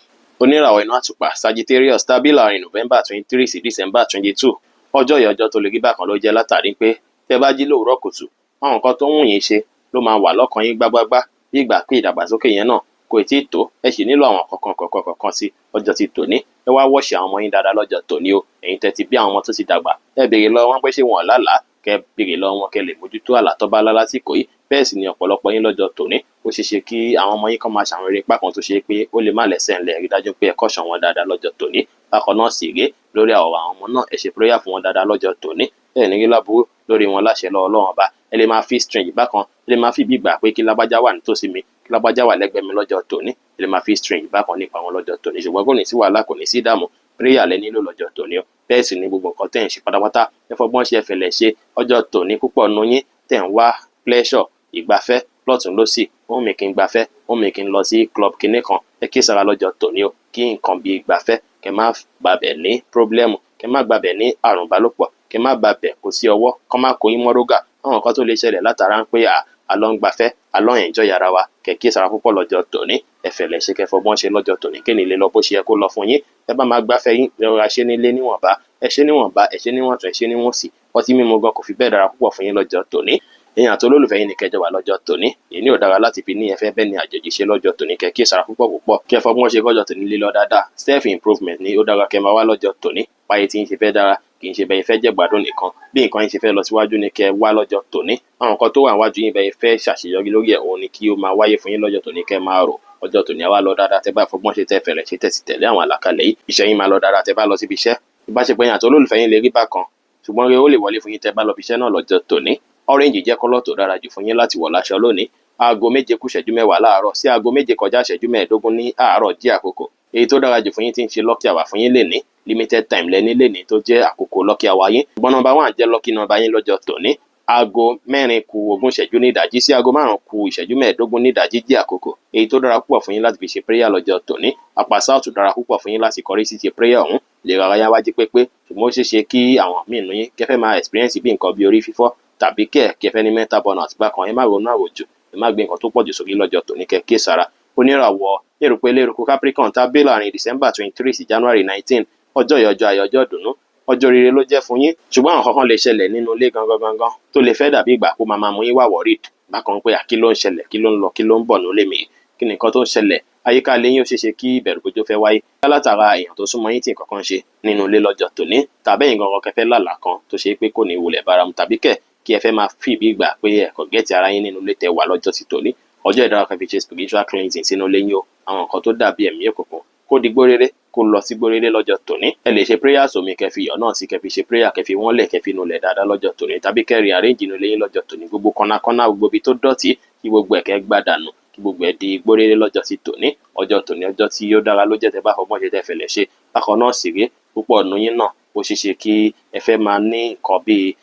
Oníràwọ̀ iná àtùpà Sagittarius tàbí láàrin November 23 sí December 22, ọjọ́ yìí, ọjọ́ tó lè rí bákan ló jẹ́ látàrí pé tẹ́ bá jí lówùúrọ̀ kùtù, àwọn nǹkan tó ń wù yín ṣe ló máa wà lọ́kàn yín gbágbágbá, bí ìgbà pé ìdàgbàsókè yẹn náà kò tí ì tó, ẹ sì nílò àwọn kankan kọ̀ọ̀kan kọ̀ọ̀kan sí ọjọ́ ti tòní. Ẹ wá wọ́ọ̀ṣì àwọn ọmọ yín dáadáa lọ́jọ́ tòní o. Ẹ̀yin tẹ́ ti bí àwọn ọmọ tó ti dàgbà, ẹ béèrè lọ́wọ́ wọn pé ṣé wọn lálàá, kẹ́ béèrè lọ́wọ́ wọn kẹ́ lè mójútó àlá tó bá lá lásìkò yìí. Bẹ́ẹ̀ sì ni ọ̀pọ̀lọpọ̀ yín lọ́jọ́ tòní, ó ṣeé ṣe kí àwọn ọmọ yín kan máa ṣàwọn eré ipá kan tó ṣe pé ó lè má lẹ́sẹ̀ ńlẹ̀. Rí dájú pé ẹ caution wọn dáadáa lọ́jọ́ tòní. Bákan náà sì rèé, lórí àwọn ọmọ náà, ẹ ṣe prayer fún wọn dáadáa lọ́jọ́ tòní. Bẹ́ẹ̀ ní rí láburú lórí wọn láṣẹ lọ́wọ́ Ọlọ́run Ọba. Ẹ lè máa feel strange bákan, ẹ lè máa fi bí ìgbà pé kí lágbájá wà nítòsí mi, kí lágbájá wà lẹ́gbẹ̀ẹ́ mi lọ́jọ́ tòní. Ẹ lè máa feel strange bákan nípa wọn lọ́jọ́ tòní, ṣùgbọ́n kò ní sí wàhálà, kò ní sí ìdààmú. Prayer lẹ nílò lọ́jọ́ tòní o. Bẹ́ẹ̀ sì ni gbogbo nǹkan tẹ́ ẹ̀ ń ṣe pátápátá, ẹ fọgbọ́n ṣe, ẹ fẹ̀lẹ̀ ṣe. Ọjọ́ tòní, púpọ̀ nu yín tẹ̀ ń wá pleasure, ìgbafẹ́ lọ́tùn lósì, ó mi kí n gbafẹ́, ó mi kí n lọ sí club kinní kan, ẹ kí sára lọ́jọ́ tòní o, kí nǹkan bí ìgbafẹ́ kẹ má gbàbẹ̀ ní problem, kẹ má gbàbẹ̀ ní àrùn ìbálòpọ̀, kẹ má gbàbẹ̀ kó sí ọwọ́, kọ́ má kó yín mọ́rógà. Àwọn nǹkan tó lè ṣẹlẹ̀ látara ń pé à lọ ń gbafẹ́, à lọ ń enjoy ara wa, kẹ kí sára púpọ̀ lọ́jọ́ tòní. Ẹ fẹ̀lẹ̀ ṣe, kẹ fọgbọ́n ṣe lọ́jọ́ tòní, kí ni lè lọ bó ṣe yẹ kó lọ fún yín. Ẹ bá máa gbafẹ́ yín, ẹ rọra ṣe nílé níwọ̀nba, ẹ ṣe níwọ̀nba, ẹ ṣe níwọ̀ntún, ẹ ṣe níwọ̀nsì. Ọtí mímu gan kò fi bẹ́ẹ̀ dára púpọ̀ fún yín lọ́jọ́ tòní. Ẹ̀yin àti olólùfẹ́ yín ní kẹjọ wà lọ́jọ́ tòní. Èyí ò dára láti fi ní ẹ fẹ́ bẹ́ẹ̀ ní àjòjì ṣe lọ́jọ́ tòní. Kẹ kí sára púpọ̀ púpọ̀, kẹ fọgbọ́n ṣe kọjọ́ tòní lé lọ dáadáa. Self improvement ni ó dára kẹ máa wá lọ́jọ́ tòní. Báyé tí ń ṣe fẹ́ dára, kì í ṣe bẹ́ẹ̀ fẹ́ jẹ́ gbádùn nìkan, bí nǹkan yín ṣe fẹ́ lọ síwájú ni kẹ wá lọ́jọ́ tòní. Àwọn nǹkan tó wà níwájú yín, bẹ́ẹ̀ fẹ́ ṣàṣeyọrí lórí ẹ̀, òun ni kí ó máa wáyé fún yín lọ́jọ́ tòní. Kẹ máa rò ọjọ́ tòní á wá lọ dáadáa tẹ́ bá fọgbọ́n ṣe, tẹ́ fẹ̀rẹ̀ ṣe, tẹ́ sì tẹ̀lé àwọn àlàkalẹ̀ yìí. Iṣẹ́ yín máa lọ dáadáa tẹ́ bá lọ síbi iṣẹ́. Ìbáṣepọ̀ yín àti olólùfẹ́ yín lè rí bákan, ṣùgbọ́n rere ó lè wọlé fún yín tẹ́ bá lọ bí iṣẹ́ náà lọ́jọ́ tòní. Orange jẹ́ colour tó dára jù fún yín láti wọ̀ láṣọ lónìí. Aago 7 kù ìṣẹ́jú 10 láàárọ̀ sí aago 7 kọjá ìṣẹ́jú 15 ní àárọ̀ jí àkókò èyí tó dára jù fún yín tí ń ṣe lucky hour fún yín lénìí. Limited time lẹ́ní lénìí tó jẹ́ àkókò lucky hour yín, ṣùgbọ́n number 1 jẹ́ lucky number yín lọ́jọ́ tòní. Aago 4 kù 20 ìṣẹ́jú ní ìdájí sí aago 5 kù ìṣẹ́jú 15 ní ìdájí jí àkókò èyí tó dára púpọ̀ fún yín láti fi ṣe prayer lọ́jọ́ tòní. Apá south dára púpọ̀ fún yín láti kọrí sí ṣe prayer ọ̀hún. Lè rárá yá wájú pépé, ṣùgbọ́n ó ṣeé ṣe kí àwọn míì nínú yín kẹfẹ́ máa experience bí nǹkan bí orí fífọ́ tàbí kẹfẹ́ ní mental burnout bákan. Ẹ má ronú àròjù, ẹ má gbé nǹkan tó pọ̀ jù sórí lọ́jọ́ tòní, kẹ́ kí sára. Oníràwọ̀ erùpẹ̀ eléruku Capricorn tàbí láàrin December 23 sí January 19, ọjọ́ yìí, ọjọ́ ayọ̀, ọjọ́ ìdùnnú, ọjọ́ rere ló jẹ́ fún yín, ṣùgbọ́n àwọn kankan lè ṣẹlẹ̀ nínú ilé gangan gangan tó lè fẹ́ dàbí ìgbà kó máa máa mú yín wà worried bákan pé kí ló ń ṣẹlẹ̀, kí ló ń lọ, kí ló ń bọ̀ nílé mi, kí ni nǹkan tó ń ṣẹlẹ̀. Àyíká ilé yín, ó ṣeéṣe kí ìbẹ̀rùbojo fẹ́ wáyé látara èèyàn tó súnmọ́ yín tí nǹkan kan ṣe nínú ilé lọ́jọ́ tòní, tàbí ẹ̀yin gangan kẹfẹ́ lálàá kan tó ṣe pé kò ní wulẹ̀ báramu, tàbí kẹ̀ kí ẹ fẹ́ máa fi bí ìgbà pé ẹ kò get ara yín nínú ilé tẹ wà lọ́jọ́ ti tòní. Ọjọ́ ìdára kan fi ṣe spiritual cleansing sínú ilé yín o. Àwọn nǹkan tó dàbí ẹ̀mí òkùnkùn, kó di gbóréré, kó lọ sí gbóréré lọ́jọ́ tòní. Ẹ lè ṣe prayer sómi, kẹ́ fi iyọ̀ náà sí, kẹ́ fi ṣe prayer, kẹ́ fi wọ́n lẹ̀, kẹ́ fi nulẹ̀ dáadáa lọ́jọ́ tòní, tàbí kẹ́ rearrange inú ilé yín lọ́jọ́ tòní. Gbogbo kọ́nàkọ́nà, gbogbo ibi tó dọ̀tí, kí gbogbo ẹ̀ kẹ́ gbá dànù, kí gbogbo ẹ̀ di gbóréré lọ́jọ́ ti tòní. Ọjọ́ tòní, ọjọ́ tí ó dára ló jẹ́ tẹ́ bá fọgbọ́n ṣe, tẹ́ fẹ̀lẹ̀ ṣe. Bákan náà sì rí, púpọ̀ nù yín náà, ó ṣeé ṣe kí ẹ fẹ́ máa ní nǹkan bíi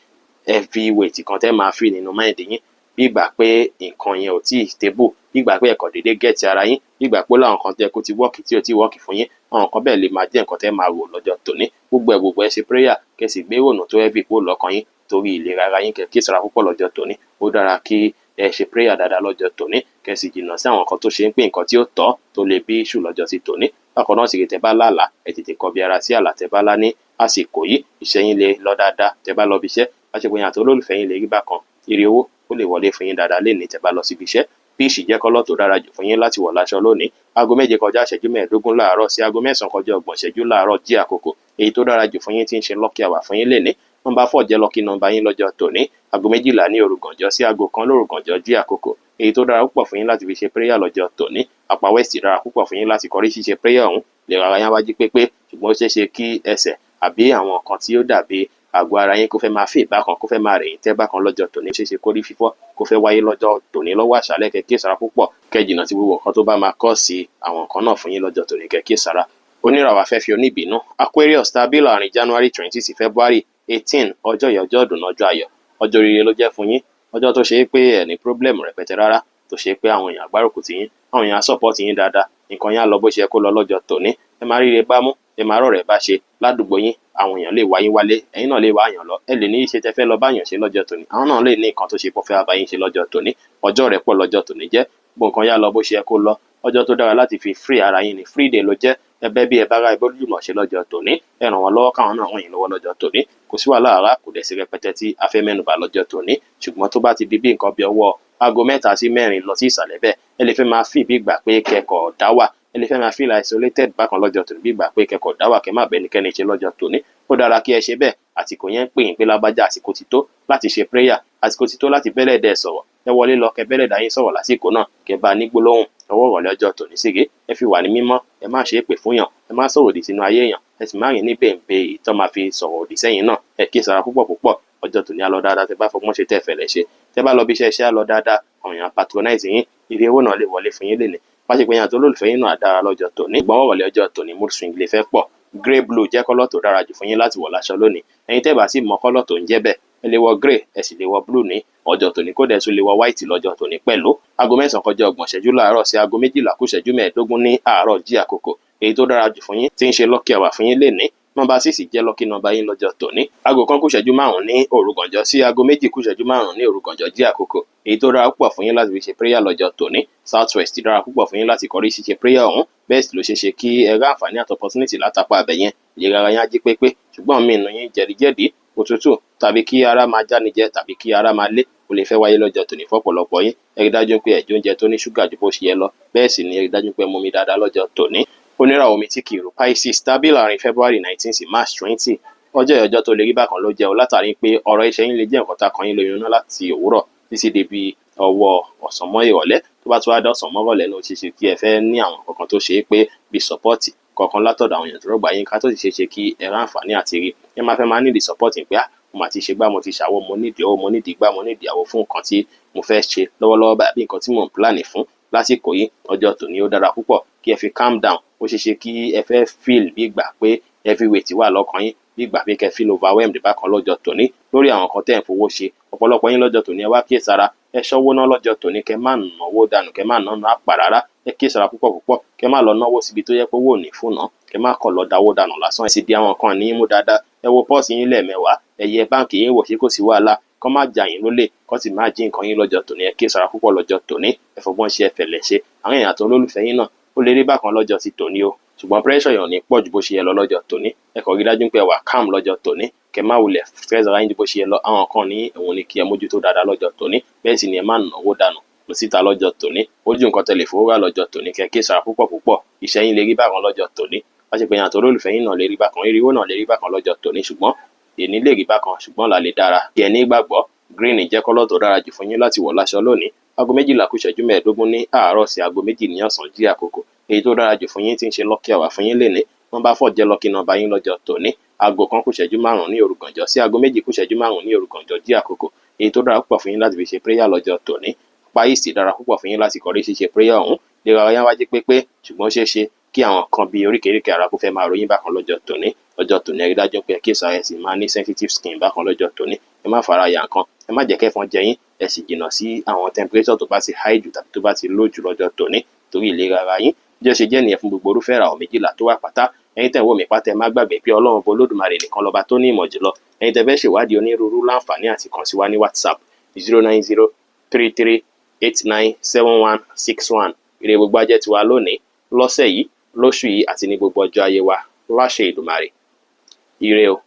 heavy weight kan tẹ́ máa feel nínú mind yín, bí ìgbà pé nǹkan yẹn ò tíì stable, bí ìgbà pé ẹ kàn déédéé get ara yín, bí ìgbà pé láwọn nǹkan tẹ́ kó ti work tí ò tí work fún yín. Àwọn nǹkan bẹ́ẹ̀ lè máa jẹ́ nǹkan tẹ́ máa rò lọ́jọ́ tòní. Gbogbo ẹ̀ gbogbo ẹ ṣe prayer, kẹ́ sì gbé ìrònú tó heavy kúrò lọ́kàn yín torí ìlera ara yín. Kẹ́ kíyèsára púpọ̀ lọ́jọ́ tòní. Ó dára kí ẹ ṣe prayer dáadáa lọ́jọ́ tòní, kẹ́ sì jìnnà sí àwọn nǹkan tó ṣe ń pé nǹkan tí ó tọ́ tó lè bí issue lọ́jọ́ ti tòní. Bákan náà sì rí, tẹ́ bá lálàá, ẹ tètè kọbi ara sí àlá tẹ́ bá lá ní àsìkò yìí. Iṣẹ́ yín lè lọ dáadáa tẹ́ bá lọ bí iṣẹ́. Báṣepọ̀ yín àti olólùfẹ́ yín lè rí bákan. Ire owó ó lè wọlé fún yín dáadáa lénìí tẹ́ bá lọ síbi iṣẹ́. Peach jẹ́ colour tó dára jù fún yín láti wọ̀ láṣọ lónìí. 7:25 láàárọ̀ sí 9:30 láàárọ̀ jí àkókò. Èyí tó dára jù fún yín tí ń ṣe lucky hour fún yín lénìí, nọ́mbà 4 jẹ́ lucky number yín lọ́jọ́ tòní. 12 ní òru gànjọ́ sí 1 lóru gànjọ́ jí àkókò. Èyí tó dára púpọ̀ fún yín láti fi ṣe prayer lọ́jọ́ tòní, apá west dára púpọ̀ fún yín láti kọrí ṣíṣe prayer ọ̀hún. Lè rárá yín wájú pépé, ṣùgbọ́n ó ṣeé ṣe kí ẹsẹ̀ àbí àwọn nǹkan tí ó dàbí àgọ́ ara yín kó fẹ́ máa fì bákan, kó fẹ́ máa rẹ̀ yín tẹ́ bákan lọ́jọ́ tòní. Ṣeé ṣe kó rí fífọ́ kó fẹ́ wáyé lọ́jọ́ tòní lọ́wọ́ àṣálẹ́. Kẹ́ kíyèsára púpọ̀, kẹ́ jìnnà sí gbogbo nǹkan tó bá máa kọ́ sí àwọn nǹkan náà fún yín lọ́jọ́ tòní. Kẹ́ kíyèsára. Oníràwọ̀ afẹ́fẹ́ oníbínú, Aquarius, tàbí láàrin January 20 sí February 18, ọjọ́ yìí, ọjọ́ ìdùnnú, ọjọ́ ayọ̀, ọjọ́ oríire ló jẹ́ fún yín. Ọjọ́ tó ṣe é pé ẹ̀ ní problem rẹpẹtẹ rárá, tó ṣe é pé àwọn èèyàn àgbárùkù tì yín, àwọn èèyàn á support yín dáadáa. Nǹkan yín á lọ bó ṣe yẹ kó lọ lọ́jọ́ tòní. Ẹ máa ríire bá mú, ẹ máa rọ̀rẹ́ bá ṣe ládùúgbò yín. Àwọn èèyàn lè wá yín wálé, ẹ̀yin náà lè wá yàn lọ. Ẹ lè ní í ṣe tẹ fẹ́ lọ bá yàn ṣe lọ́jọ́ tòní, àwọn náà lè ní nǹkan tó ṣe pọ̀ fẹ́ bá yín ṣe lọ́jọ́ tòní. Ọjọ́ rẹ̀ pọ̀ lọ́jọ́ tòní jẹ́. Gbogbo nǹkan yá lọ bó ṣe yẹ kó lọ. Ọjọ́ tó dára láti fi free ara yín ni, free day ló jẹ́. Ẹbẹ́ bí ẹ bá rá ibólúmọ̀ ṣe lọ́jọ́ tòní, ẹ ràn wọ́n lọ́wọ́, káwọn náà ràn yín lọ́wọ́ lọ́jọ́ tòní. Kò sí wàhálà rárá, kò dẹ̀ sí rẹpẹtẹ tí a fẹ́ mẹ́nubà lọ́jọ́ tòní. Ṣùgbọ́n tó bá ti di bí nǹkan bí ọwọ́ aago 3 sí 4 lọ sí ìsàlẹ̀ bẹ́ẹ̀, ẹ lè fẹ́ máa feel bí ìgbà pé kẹ́kọ̀ọ́ dá wà. Ẹ lè fẹ́ máa feel isolated bákan lọ́jọ́ tòní, bí ìgbà pé kẹ́kọ̀ọ́ dá wà, kẹ́ má bẹ́ẹ̀ nikẹ́ni ṣe lọ́jọ́ tòní. Ó dára kí ẹ ṣe bẹ́ẹ̀. Àsìkò yẹn ń pè yín pé lágbájá, àsìkò ti tó láti ṣe prayer, àsìkò ti tó láti bẹ́lẹ̀ dẹ̀ sọ̀rọ̀. Ẹ wọlé lọ, kẹ́ bẹ́lẹ̀ dá yín sọ̀rọ̀ lásìkò náà, kẹ́ bá ní gbólóhùn. Ọwọ́ ìrọ̀lẹ́ ọjọ́ tòní síre, ẹ fi wà ní mímọ́. Ẹ má ṣe é pè fún yàn, ẹ má sọ̀rọ̀ òdì sínú ayé yàn, ẹ sì má rìn ní bèǹbè ìtọ́ máa fi sọ̀rọ̀ òdì sẹ́yìn náà. Ẹ kíyèsára púpọ̀ púpọ̀. Ọjọ́ tòní á lọ dáadáa tẹ́ bá fọgbọ́n ṣe, tẹ́ fẹ̀lẹ̀ ṣe. Tẹ́ bá lọ bí iṣẹ́, iṣẹ́ á lọ dáadáa. Àwọn èèyàn patronize yín. Ire owó náà lè wọlé fún yín lénìí. Bá ṣe pé yín àti olólùfẹ́ yín náà dára lọ́jọ́ tòní. Ìgbọ́n ìrọ̀lẹ́ ọjọ́ tòní, mood swing lè fẹ́ pọ̀. Grey blue jẹ́ colour tó dára jù fún yín láti wọ̀ láṣọ lónìí. Ẹ̀yin tẹ́ bá sì mọ colour tó ń jẹ́ bẹ́ẹ̀, ẹ lè wọ grey, ẹ sì lè wọ blue ní ọjọ́ tòní. Kódà ẹ tún lè wọ white lọ́jọ́ tòní pẹ̀lú. 9:30 láàárọ̀ sí 11:45 ní àárọ̀ jí àkókò. Èyí tó dára jù fún yín tí ń ṣe lucky hour fún yín lénìí, nọ́mbà 6 jẹ́ lucky number yín lọ́jọ́ tòní. 1:55 ní òru gànjọ́ sí 2:55 ní òru gànjọ́ jí àkókò. Èyí tó dára púpọ̀ fún yín láti fi ṣe prayer lọ́jọ́ tòní, south west dára púpọ̀ fún yín láti kọrí ṣíṣe prayer ọ̀hún. Bẹ́ẹ̀ sì ló ṣeé ṣe kí ẹ rá àǹfààní àti opportunity látàpá abẹ yẹn. Ìlera ara yín á jí pépé, ṣùgbọ́n mí inú yín jẹ̀díjẹ̀dí, òtútù tàbí kí ara máa jáni jẹ tàbí kí ara máa lé kò lè fẹ́ wáyé lọ́jọ́ tòní fọ́pọ̀lọpọ̀ yín. Ẹ rí dájú pé ẹ jẹ oúnjẹ tó ní ṣúgà ju bó ṣe yẹ lọ. Bẹ́ẹ̀ sì ni ẹ rí dájú pé ẹ mumi dáadáa lọ́jọ́ tòní. Oníràwọ̀ omi tí kì í rú, Pisces, tàbí láàrin February 19 sí March 20, ọjọ́ ìyọjọ́ tó lè rí bákan ló jẹ́ o, látàrí pé ọ̀rọ̀ iṣẹ́ yín lè jẹ́ nǹkan tá kan yín lóyún náà láti òwúrọ̀ títí di bí ọwọ́ ọ̀sán mọ́ ìrọ̀lẹ́. Tó bá tún wá dọ̀sán mọ́ ìrọ̀lẹ́ náà, ó ṣeé ṣe kí ẹ fẹ́ ní àwọn nǹkan kan tó ṣe é pé bí support kọ̀ọ̀kan látọ̀dọ̀ àwọn èèyàn tó rọ̀gbà yín ká, tó sì ṣeé ṣe kí ẹ ráǹfààní àti rí. Ẹ máa fẹ́ máa need support pé, ah, mo mà ti ṣe gbá, mo ti ṣàwo, mo nídìí owó, mo nídìí gbá, mo nídìí àwo fún nǹkan tí mo fẹ́ ṣe lọ́wọ́lọ́wọ́ báyìí àbí nǹkan tí mò ń plan fún lásìkò yìí. Ọjọ́ tòní, ó dára púpọ̀ kí ẹ fi calm down. Ó ṣeé ṣe kí ẹ fẹ́ feel bí ìgbà pé heavy weight wà lọ́kàn yín, bí ìgbà pé kẹ́ feel overwhelmed bákan lọ́jọ́ tòní lórí àwọn nǹkan tẹ́ ẹ̀ ń fowó ṣe. Ọ̀pọ̀lọpọ̀ yín lọ́jọ́ tòní, ẹ wá kíyèsára, ẹ ṣọ́wó ná lọ́jọ́ tòní, kẹ́ má náwó dànù, kẹ́ má náná àpà rárá. Ẹ kíyèsára púpọ̀ púpọ̀, kẹ́ má lọ náwó síbi tó yẹ pé owó ò ní fún ná, kẹ́ má kàn lọ dáwó dànù lásán. Ẹ sì di àwọn nǹkan ní mú dáadáa. Ẹ wo purse yín lẹ́ẹ̀mẹ́wàá, ẹ yẹ báǹkì yín wò, ṣé kò sí wàhálà, kọ́ má jà yín lólè, kọ́ sì má jí nǹkan yín lọ́jọ́ tòní. Ẹ kíyèsára púpọ̀ lọ́jọ́ tòní. Ẹ fọgbọ́n ṣe, ẹ fẹ̀lẹ̀ ṣe. Àwọn èèyàn àti olólùfẹ́ yín náà, ó lè rí bákan lọ́jọ́ ti tòní o, ṣùgbọ́n pressure yẹn ò ní pọ̀ ju bó ṣe yẹ lọ lọ́jọ́ tòní. Ẹ kàn rí dájú pé ẹ wà calm lọ́jọ́ tòní, kẹ má wulẹ̀ stress ara yín ju bó ṣe yẹ lọ. Àwọn kan ní òun ni kí ẹ mójútó dáadáa lọ́jọ́ tòní. Bẹ́ẹ̀ sì ni ẹ má náwó dànù. Síta lọ́jọ́ tòní, ojú nǹkan tẹ́ lè fowó rà lọ́jọ́ tòní. Kẹ́ kí sara púpọ̀ púpọ̀. Iṣẹ́ yín lè rí bákan lọ́jọ́ tòní. Wọ́n ṣe pé yàn tó olólùfẹ́ yín náà lè rí bákan, ríríwó náà lè rí bákan lọ́jọ́ tòní, ṣùgbọ́n èní lè rí bákan, ṣùgbọ́n ọ̀la lè dára. Kí ẹ ní ìgbàgbọ́, green jẹ́ colour tó dára jù fún yín láti wọ̀ láṣọ lónìí. 11:25 ní àárọ̀ sí aago 2 ní ọ̀sán jí àkókò. Èyí tó dára jù fún yín tí ń ṣe lucky hour fún yín lénìí. Number 4 jẹ́ lucky number yín lọ́jọ́ tòní. 1:05 ní òrugànjọ́ sí 2:05 ní òrugànjọ́ jí àkókò. Èyí tó dára púpọ̀ fún yín láti fi ṣe prayer lọ́jọ́ tòní. Apá east dára púpọ̀ fún yín láti kọrí ṣíṣe prayer ọ̀hún. Ìlera ara yín wá jí pépé, ṣùgbọ́n ó ṣeé ṣe kí àwọn kan bíi oríkèéríkèé ara kó fẹ́ máa ròyìn bákan lọ́jọ́ tòní. Lọ́jọ́ tòní, ẹ rí dájú pé ẹ kíyèsára, ẹ sì máa ní sensitive skin bákan lọ́jọ́ tòní. Ẹ má fara ya nǹkan, ẹ má jẹ́ kẹ́fọn jẹ yín, ẹ sì jìnnà sí àwọn temperature tó bá ti high jù tàbí tó bá ti low jù lọ́jọ́ tòní torí ìlera ara yín. Bí ó ṣe jẹ́ nìyẹn fún gbogbo irúfẹ́ ìràwọ̀ 12 tó wà pátá. Ẹ̀yin tẹ́ ń wò mí pátá, ẹ má gbàgbé pé Ọlọ́run Ọba Olódùmarè nìkan lọ́ba tó ní ìmọ̀ jùlọ. Ẹ̀yin tẹ́ fẹ́ ṣèwádìí onírúurú, láǹfààní àti kàn sí wa ní WhatsApp, 09033897161. Ire gbogbo á jẹ́ tiwa lónìí, lọ́sẹ̀ yìí, lóṣù yìí àti ní gbogbo ọjọ́ ayé wa láṣẹ Èdùmàrè. Ire o.